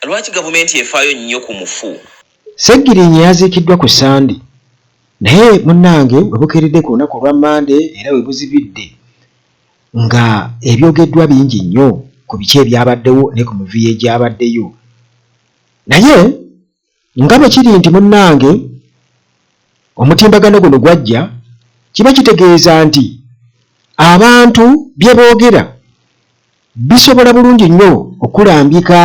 Lwaki gavumenti efaayo nnyo ku mufu? Ssegirinya yaziikiddwa ku Ssande naye munnange we bukeeredde ku lunaku olwa Mmande era we buzibidde nga ebyogeddwa bingi nnyo ku biki ebyabaddewo ne ku mivuyo egyabaddeyo naye nga bwe kiri nti munnange omutimbagano guno gwajja kiba kitegeeza nti abantu bye boogera bisobola bulungi nnyo okulambika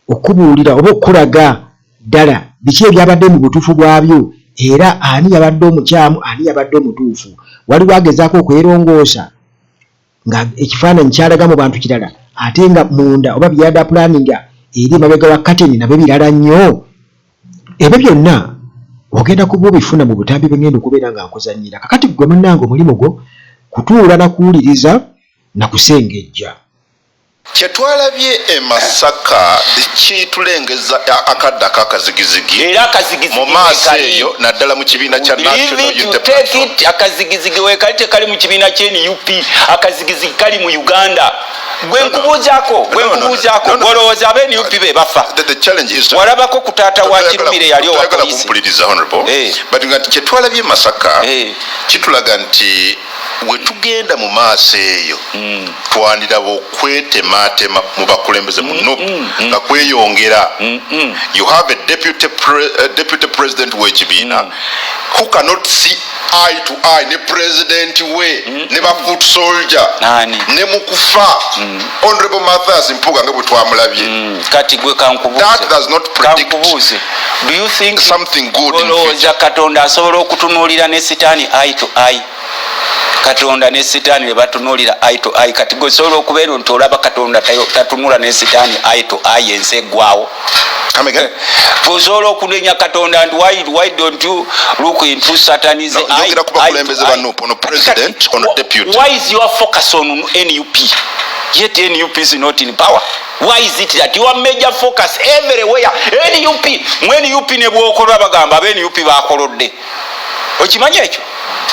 okukubuulira oba okukulaga ddala biki ebyabadde mu butuufu bwabyo era ani yabadde omukyamu ani yabadde omutuufu. Waliwo agezaako okwerongoosa nga ekifaananyi kyalaga mu bantu kirala ate nga munda oba byeyabadde apulaninga eri emabega wa kateni nabyo birala nnyo. Ebyo byonna ogenda kuba obifuna mu butambi bwe ngenda okubeera nga nkuzannyira. Kakati ggwe munnange omulimu gwo kutuula na kuwuliriza na kusengejja. Kye twalabye e Masaka kitulengeza akadde ak'akazigizigi Era akazigizigi mu maaso weekali. eyo naddala mu kibiina kya Leave National it, Unity take Platform. it. Akazigizigi weekali, tekali mu kibiina kye NUP, akazigizigi kali mu Uganda. Gwe nkubuuzaako, gwe No, no, no, nkubuuzaako, no, no. gwe olowooza abe NUP be bafa? The challenge is Walabako ku taata wa Toyagala- Kirumira eyali owa toyagala poliisi? kumpuliriza, honorable. But nga nti kye twalabye e Masaka kitulaga nti wetugenda mu maaso eyo twandiraba okwetematema mu bakulembeze mu NUP nga kweyongera. You have a deputy president w'ekibiina who cannot see eye to eye ne president we ne ba foot soldier Ani? ne mukufa Honorable Mathias Mpuuga nga bwe twamulabye. Kati gwe kankubuuze. That does not predict Kankubuuze. Do you think something good in olowooza future. Katonda asobola okutunuulira ne Sitaani eye to eye? Katonda ne Sitaani ne batunuulira eye to eye. Kati gwe osobola okubeera nti olaba Katonda tatunula ne Sitaani eye to eye, ensi eggwawo? Come again? Osobola okunenya Katonda nti why don't you look into Satan's No, eye, njogera ku bakulembeze eye ba to eye? NUP, ono president, ono deputy. Why is your focus on NUP, yet NUP is not in power? Why is it that your major focus everywhere NUP? Mu NUP ne bwokolwa bagamba abe NUP bakolodde, okimanyi ekyo?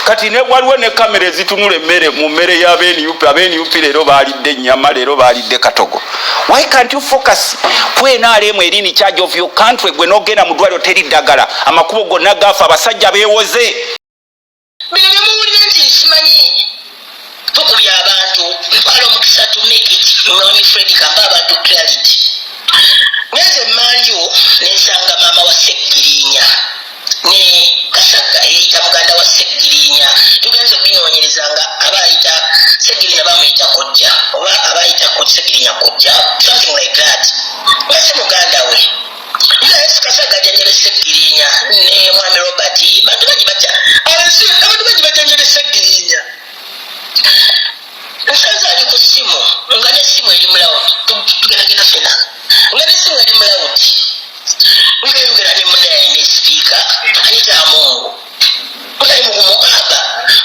Kati ne waliwo ne kamera ezitunula emmere mu mmere y'abe NUP. Abe NUP leero baalidde ennyama, leero baalidde katogo. Why can't you focus ku NRM eri in charge of your country? Gwe n'ogenda mu ddwaliro teri ddagala, amakubo gonna gaafa, abasajja beewoze. Bino byemuwulira nti simanyi tukubya abantu, ntwala omukisa to make it. Mwami Fred, kampa abantu clarity. Ngenze emanju nensanga maama wa Seggirinya ne Kasagga eyeyita muganda wa Seggirinya. Tugenze obinoonyereza nga aba ayita Seggirinya bamuyita kojja oba aba ayita Seggirinya kojja, something like that, nga si muganda we. Yes, Kasagga ajjanjaba Seggirinya ne mwami Robert. Bantu bangi bajja, abantu bangi bajjanjaba Seggirinya. Nsanze ali ku ssimu nga n'essimu eri mu loud, tugendagenda fena nga n'essimu eri mu loud, ngayogera ne munaye ne sipiika Anita Amongo, ngali mukumugamba,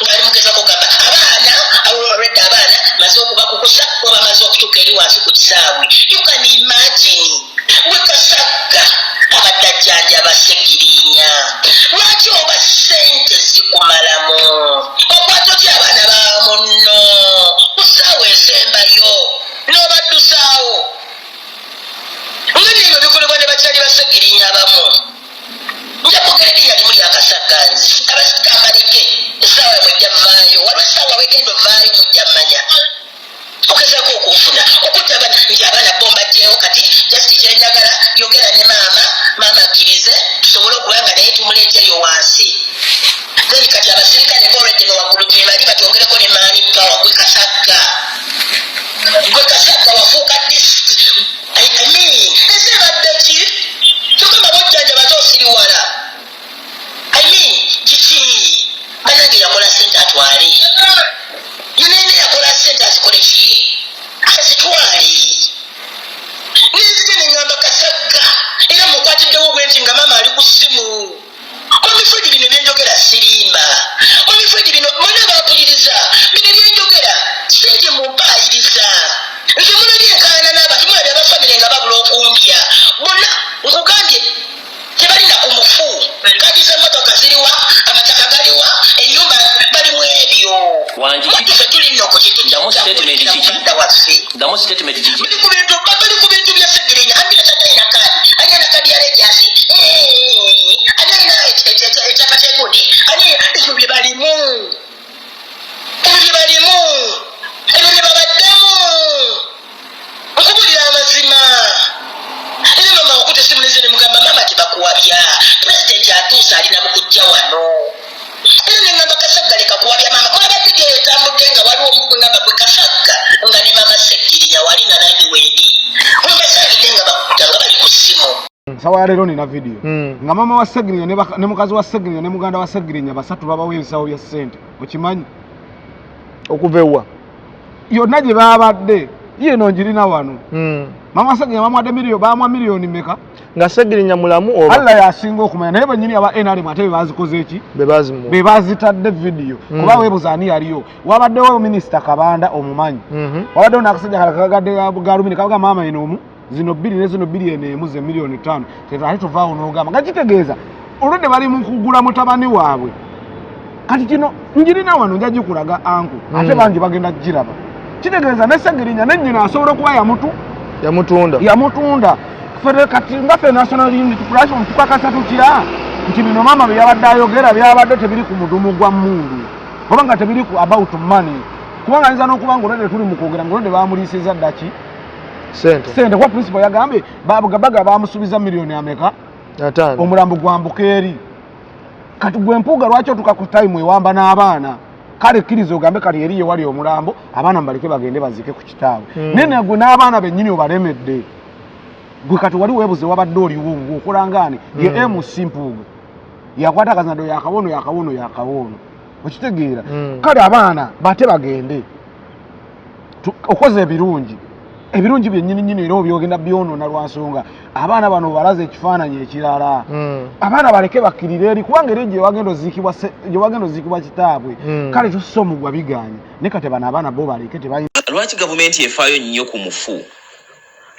ngali mugezako gamba abaana already abaana maze okubakukusa oba bamaze okutuuka eri wansi ku kisaawe. You can imagine, gwe Kasagga abadde ajjanjaba Segirinya, lwaki oba ssente zikumalamu okwata otya abaana ba munno ku ssaawa esembayo n'obaddusaawo, nga nebyo bikolebwa ne bakyali ba Segirinya abamu? Nja kwogera erinnya limu lya Kasagga. Nzi abakambaleke essaawa mwejja vaayo, waliwo essaawa wegenda ovaayo mujja mmanya ogezaako okunfuna okutta abaana nti abaana bo mbajjeewo. Kati just kyenjagala, yogera ne maama, maama akkirize tusobole okuba nga naye tumuleeteeyo wansi. Then kati abasirikale boolwedde no waggulu gye bali, batwongereko ne maani power. Gwe Kasagga, gwe Kasagga wafuuka dis I mean, ensi ebadde ki? Kyogamba bojjanjaba ate osiriwala. I mean, kiki? Banange, yakola sente atwale. Ddamu statement Tujja kiki? muganda waffe. Ddamu statement kiki? Bali ku bintu, bali ku bintu bya Segirinya. Ambira kyalina kaadi, ani alina kaadi ya Rangers, ani alina ekyapa kyegundi, ani ebyo bye balimu, ebyo bye balimu, ebyo bye babaddemu. Nkubulira amazima, era mama okuta esimu neze nemugamba, "Maama, tebakuwabya, pulezidenti atuuse, alina mu kujja wano." Era neŋŋamba, "Kasagga, leka kuwabya maama." Mulaba vidiyo etambudde nga waliwo omugamba gwe Kasagga nga ne mama Segirinya wali nga nange wendi wembasangidde nga bakuta nga bali ku ssimu. Sawa ya leero nina vidiyo nga mama wa Segirinya ne mukazi wa Segirinya ne muganda wa Segirinya basatu babawo ebisawo bya ssente, okimanyi? Okuva ewa? Yonna gye babadde yeno njirina wano. Mama wa Segirinya bamuwadde miliyo, bamuwa miliyoni meka? Nga Segirinya mulamu oba? Allah yasinga okumanya, naye bennyini aba NRM ate be bazikoze eki? Be bazimuwa. Be bazitadde vidiyo. Kuba weebuza ani yaliyo. Wabaddewo minisita Kabanda, omumanyi? Mhm. Wabaddewo n'akasajja kala kagadde galubindi kabaga maama eno omu, zino bbiri ne zino bbiri, eno emu, ze miliyoni 5. Ate tovaawo n'ogamba nga kitegeeza olwedde bali mu kugula mutabani waabwe. Kati kino njirina wano, nja gikulaga anku ate bangi bagenda kugiraba. Kitegeeza ne Segirinya ne nnyina asobola okuba yamutu Yamutunda. Yamutunda. Ffe kati nga ffe National Unity Platform tukakasa tutya nti bino maama bye yabadde ayogera byabadde tebiri ku mudumu gwa mundu oba nga tebiri ku about money? Kubanga ayinza n'okuba nga olwedde tuli mu kwogera nga olwedde bamuliisiza ddaki sente. Sente, kuba principal yagambye baga bamusuubiza miliyoni ameka? 5. Omulambo gwambuka eri. Kati gwe Mpuuga, lwaki otuka ku time ewamba n'abaana? Kale kkiriza ogambe kati eri yewali omulambo, abaana mubaleke bagende baziike ku kitaabwe. Naye nagwe n'abaana bennyini obalemedde. Gwe kati wali weebuze, wabadde oliwo ng'okola ngaani? Ye MC Mpuuga yakwata akazando, yakawono, yakawono, yakawono, okitegeera? Kale abaana bate bagende. Okoze ebirungi, ebirungi byennyini nyini, era obyogenda byonoona lwa nsonga abaana bano balaze ekifaananyi ekirala. Abaana baleke bakkirire eri, kubanga eri gyewagenda oziikibwa gyewagenda oziikibwa kitaabwe. Kale tussa omugwa biganye, naye kati bano abaana bo baleke, tebalina. Lwaki gavumenti efaayo nnyo ku mufu?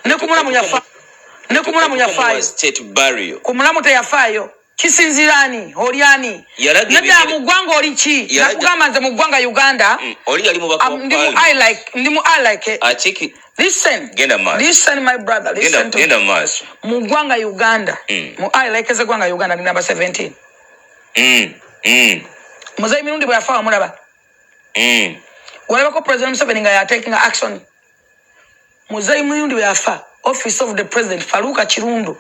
Ne ku mulamu yafa, ne ku mulamu yafaayo. State burial. Ku mulamu teyafaayo. Kisinziira ani oli ani. Yalaga Nedda, ebigere- mu ggwanga oli ki? Nakugamba nze mu ggwanga Uganda. Oli yali mubaka wa Ndi mu I Parliament. like, ndi mu I like Akiki. Listen. Genda maaso. Listen, my brother, Genda, listen to genda mu maaso. Mu ggwanga Uganda, mu I like ezeggwanga Uganda, ndi number 17. Muzeyi Mirundi bwe yafa, wamulaba? Walabako President Museveni nga yatakinga action? Muzeyi Mirundi bwe yafa, Office of the President, Faruka Kirundu,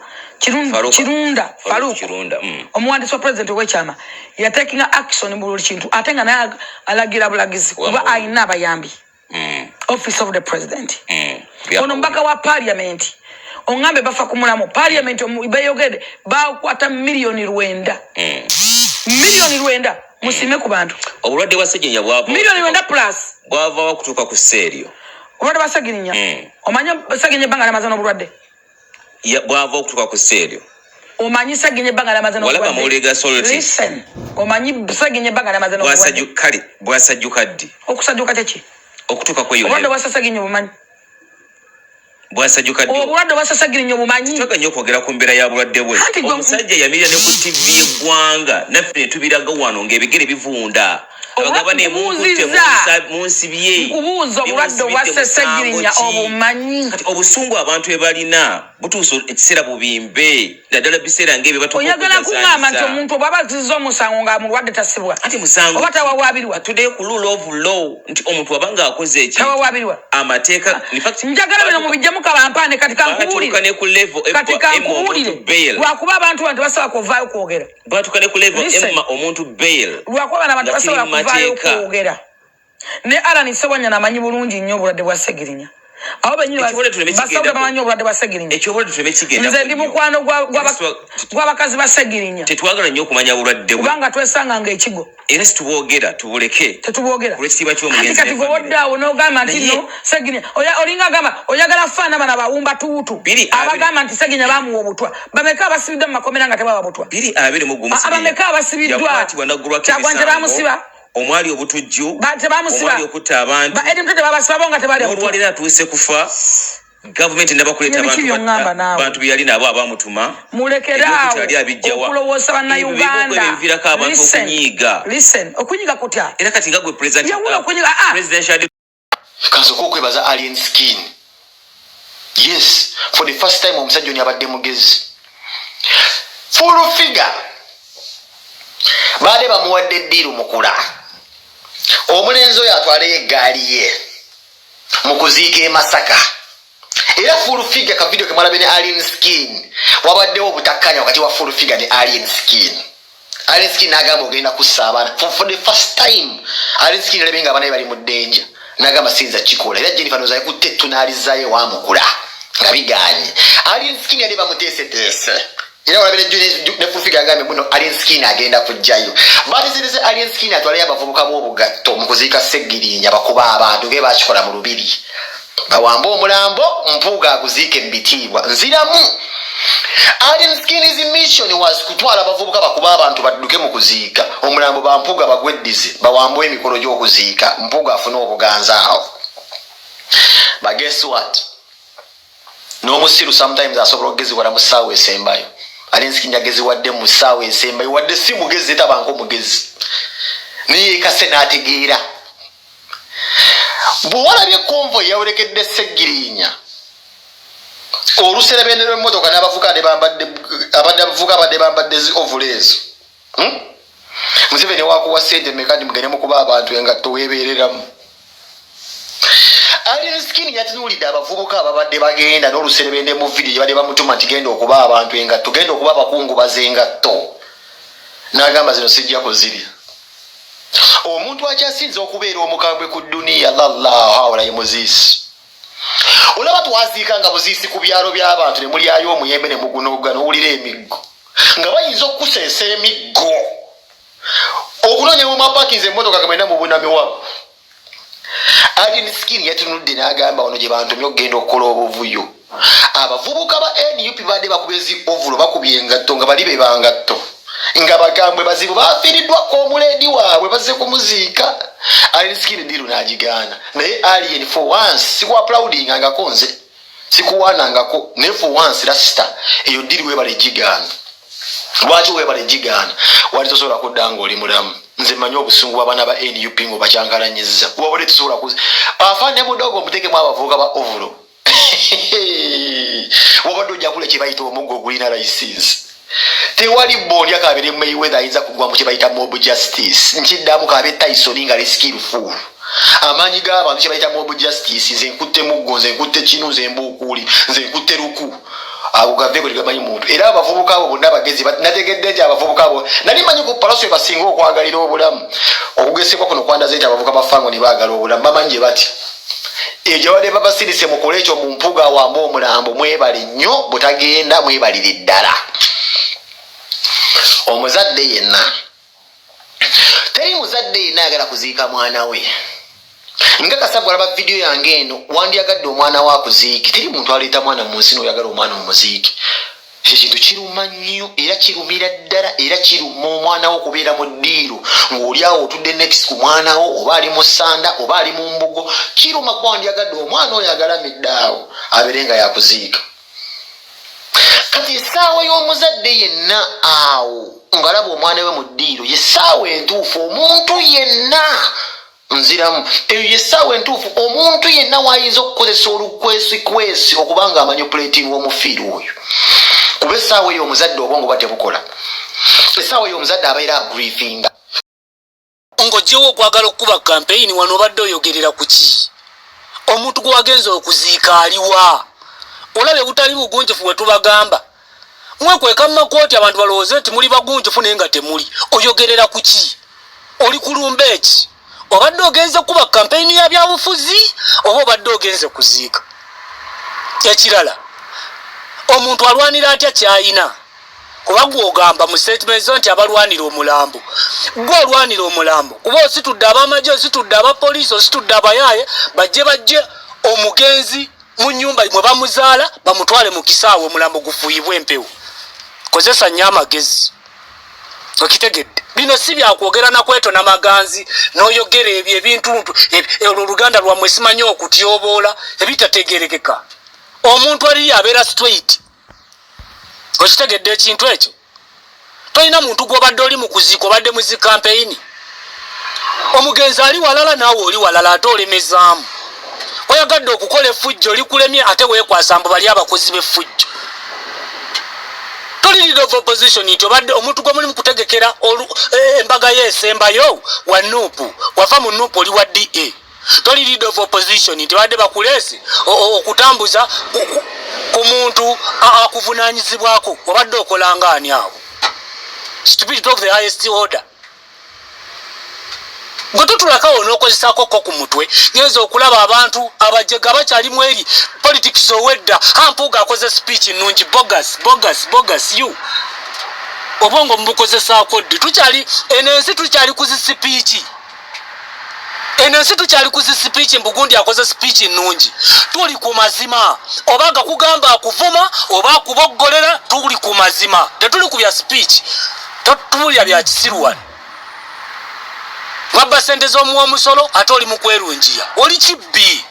Faruka. Kirunda. Faruk Faruk. Kirunda. Omuwandiisi wa president ow'ekyama, yatakinga action mu buli kintu, ate nga naye alagira bulagizi kuba ayina abayambi. Office of the President. Ono mubaka wa parliament, oŋŋambe bafa ku mulamu? Parliament beyogedde, bakwata miliyoni 9. Miliyoni 9, musiime ku bantu. Obulwadde bwa Segirinya bwava Miliyoni 9 plus. Bwava wa kutuuka ku sseeryo? Obulwadde bwa Segirinya? Omanyi Segirinya ebbanga lyamaze n'obulwadde? Bwava okutuuka ku sseeryo. Omanyi Segirinya ebbanga lyamaze Walaba n'obulwadde? amawulire ga Soloti? Listen, omanyi Segirinya ebbanga lyamaze n'obulwadde? Kale bwasajjuka ddi? Okusajjuka kyeki? Okutuuka kweyo. Obulwadde bwa Segirinya obumanyi? Bwasajjuka ddi? Obulwadde bwa Segirinya obumanyi? Twagala nnyo okwogera ku mbeera ya bulwadde bwe. Anti Omusajja yamirira ne ku TV y'eggwanga, naffe ne tubiraga wano ng'ebigere bivunda. Abagaba ne munkutte. Nkubuuzizza. Munsibye. Nkubuuza, obulwadde obwa Segirinya obumanyi? Kati obusungu abantu bwe balina butuusa ekiseera bubimbe, naddala biseera ng'ebyo batuuka Oyagala kuŋŋamba nti okwegazaanyisa. omuntu bw'aba azizza omusango nga mulwadde tasibwa? Anti musango Oba tawawaabirwa? Tuddeyo ku rule of law nti omuntu wabanga akoze ekintu, Tawawaabirwa. amateeka, in fact, Njagala bino mubijjemu kabampaane. Kati batuuka kankubuulire. ne ku level Kati Emma kankubuulire. omuntu bail. Lwakuba abantu bano tebasobola kuvaayo kwogera. Batuuka ne ku level Listen. Emma omuntu bail. Lwakuba bano abantu Nga kiri tebasobola mu kuvaayo mateeka. kwogera. Ne Alan Sewanyana amanyi bulungi nnyo obulwadde bwa Segirinya. Abo benyini Ekibulwadde tuleme basawo kigendako. bamanyi obulwadde bwa Segirinya. Ekyobulwadde tuleme kigenda. Nze ndi mukwano gw'abakazi ba Segirinya. Tetwagala nnyo okumanya bulwadde bwe. Kubanga twesanga nga ekigo. Era situbwogera, tubuleke. Tetubwogera. Olw'ekitiibwa ky'omugenzi Anti kati ne gwe family. wodde awo n'ogamba nti Naye- no Segirinya olinga agamba oyagala faana bano abawumba tuutu. Biri abiri- Abagamba nti Segirinya bamuwa obutwa, bameka abasibiddwa mu makomera nga tebaba butwa? 2021 Abameka abasibiddwa? yakwatibwa naggulwako Kyagwanyi emisango tebamusiba? omwali obutujju, Tebamusiba? omwali okutta abantu. Ba Eddie Mutwe tebabasiba bo nga tebalya butwa? N'olwaleero atuuse kufa, gavumenti nabakuleeta Ebiki abantu by'oŋŋamba naawe? bantu bye yali nabo abamutuma. Mulekere Ebyokuta awo yali abijjawa. okulowooza bannayuganda. Ebyo biviirako abantu Listen, okunyiiga. listen, okunyiga kutya? Era kati nga gwe president Yawula okunyiga, ah. presidential Kansooke okwebaza Alien Skin. Yes, for the first time omusajja ono abadde mugezi. Full Figure baade bamuwadde eddiiru mukula omulenzi oyo atwaleyo eggaali ye mu kuziika e Masaka. Era Full Figure, ka video kemwalabye ne Alien Skin, wabaddewo obutakkanya wakati wa Full Figure ne Alien Skin. Alien Skin n'agamba ogenda kussa abaana. For the first time Alien Skin alabye nga abaana be bali mu ddenja, n'agamba siyinza kikola. Era Jennifer noza yakutte ettunaalizaayo ewamukula nga biganye. Alien Skin yali bamuteeseteese, era olabire ne Full Figure agambye muno Alien Skin agenda kujjayo. Bateeseteese Alien Skin atwaleyo abavubuka b'obugatto mu kuziika Segirinya, bakuba abantu nge bakikola mu Lubiri, bawambe omulambo, Mpuuga aguziike mu bitiibwa. Nziramu, Alien Skin's mission was kutwala abavubuka bakuba abantu badduke mu kuziika, omulambo bampuuga bagweddize, bawambe emikolo gy'okuziika, Mpuuga afune obuganza awo. But guess what? N'omusiru sometimes asobola okugeziwala mu ssaawa esembayo. Alien Skin yageziwadde mu ssaawa esembayo, wadde si mugezi, tabanko mugezi, naye yekase n'ategeera. Bw'owalabye convoy yawerekedde Segirinya, oluserebende lw'emmotoka n'abavuka ne bambadde, abadde abavuka abadde bambadde zi overall ezo, Museveni wakuwa sente meka nti mugende mukuba abantu engatto weebeereramu? Alien Skin yatunuulidde abavubuka ababadde bagenda n'oluserebende mu video gye badde bamutuma nti genda okuba abantu engatto, genda okuba abakungubaza engatto, n'agamba zino sijja kuzirya. Omuntu akyasinza okubeera omukambwe ku dduniya lallah ye muziisi. Olaba twaziika nga buziisi ku byalo by'abantu ne mulyayo omuyembe ne mugunoga, n'owulira emiggo nga bayinza okukuseesa emiggo okunoonya mu mapakinzi emmotoka gamwena mu bunami wabo. Alien Skin yatunudde n'agamba wano gye bantumye okugenda okukola obuvuyo, abavubuka ba NUP badde bakubye zi overall, bakubye engatto nga bali be bangatto nga bagambwe bazibu, bafiiriddwako omuleedi waabwe, bazze kumuziika. Alien Skin deal n'agigaana. Naye Alien, for once sikuapplaudingangako, nze sikuwaanangako, naye for once rasita eyo deal webale gigaana. Lwaki webale gigaana? Wali tosobola kudda nga oli mulamu. Nze manyi obusungu bw'abaana ba NUP nga obakyankalanyiza, wabule tusobola kuzi afande mudogo omutekemu abavubuka ba overall, wabadde ojja kula kyebayita omuggo ogulina license. Tewali bondya kabere Mayweather ayinza kugwa mu kyebayita mob justice. Nkiddamu, kabe Tyson nga ali skillful, amaanyi g'abantu kyebayita mob justice, nze nkutte muggo, nze nkutte kinu, nze mbuukuuli, nze nkutte luku, ago gaveeko, tegamanyi muntu. Era abavubuka abo bonna bagezi. Nategedde nti abavubuka abo nali manyi ku Palaso basinga okwagalira obulamu. Okugesebwa kuno kwandaze nti abavubuka bafango ne baagala obulamu, bamanyi gye batya. Eyo gye badde babasirise mukole ekyo mu Mpuga awambe omulambo. Mwebale nnyo butagenda, mwebalire ddala. Omuzadde yenna, teri muzadde yenna ayagala kuziika mwana we nga kasabwa. Alaba vidiyo yange eno, wandyagadde omwana we akuziike? Teri muntu aleeta mwana mu nsi n'oyagala omwana omuziike. Ekyo kintu kiruma nnyo, era kirumira ddala, era kiruma omwana wo okubeera mu ddiiro ng'oli awo otudde next ku mwana wo, oba ali mu ssanda oba ali mu mbugo. Kiruma kuba wandyagadde omwana oyo agalamidde awo abeere nga yakuziika. Kati essaawa y'omuzadde yenna awo ng'alaba omwana we mu ddiiro yessaawa entuufu omuntu yenna, nziramu, eyo yessaawa entuufu omuntu yenna wayinza okukozesa olukwesikwesi okuba nga amanipulatinga omufiiri oyo, kuba essaawa eyo omuzadde obwongo buba tebukola. Essaawa eyo omuzadde abeera agrievinga. Ng'oggyewo okwagala okukuba kampeyini, wano obadde oyogerera ku ki? Omuntu gwe wagenza okuziika aliwa? Olaba ebutali bugunjufu bwe tubagamba, mwekweka mu makooti abantu balowooze nti muli bagunjufu, naye nga temuli. Oyogerera ku ki? Oli kulumba eki? Obadde ogenze kuba kampeyini ya byabufuzi oba obadde ogenze kuziika? Ekirala, omuntu alwanira atya kyayina? Kuba gwe ogamba mu statement zo nti abalwanira omulambo, gwe olwanira omulambo kuba ositudde abamagye, ositudde abapoliisi, ositudde abayaaye, bajje omugenzi mu nyumba mwe bamuzaala, bamutwale mu kisaawe, omulambo gufuuyibwe empewo. Kozesa nnyo amagezi, okitegedde? Bino si byakwogera nakwetona maganzi n'oyogera ebyo ebintuntu olwo oluganda lwammwe simanyi okutyoboola ebitategerekeka. Omuntu aliyo abeera straight, okitegedde ekintu ekyo? Tolina muntu gwobadde oli mu kuziika, obadde muzi kampeyini, omugenzi ali walala naawe oli walala, ate olemezaamu. Wayagadde okukola effujjo likulemye, ate weekwasa mbu bali abakozi b'effujjo. Toli leader of opposition nti obadde omuntu gwe mulimu kutegekera embaga ye esembayo wa NUP. Wava mu NUP, oli wa DA. Toli leader of opposition nti badde bakuleese okutambuza ku muntu akuvunanyizibwako. Obadde okola nga ani awo? Stupidity of the highest order. Gwe totulakawo n'okozesako ko ku mutwe. Ngenza okulaba abantu abajega bakyalimu eri politics owedda. Ampuuga akoze speech nnungi. Bogus, bogus, bogus. You obwongo mubukozesaako ddi? Tukyali eno ensi, tukyali ku zi speech. Eno ensi tukyali ku zi speech. Mbugundi akoze speech nnungi. Tuli ku mazima, oba nga kugamba akuvuma oba akuboggolera, tuli ku mazima, tetuli ku bya speech. Totubulira bya kisiru wano. Wabba sente z'omuwa omusolo, ate oli mu kwerungiya, oli kibbi.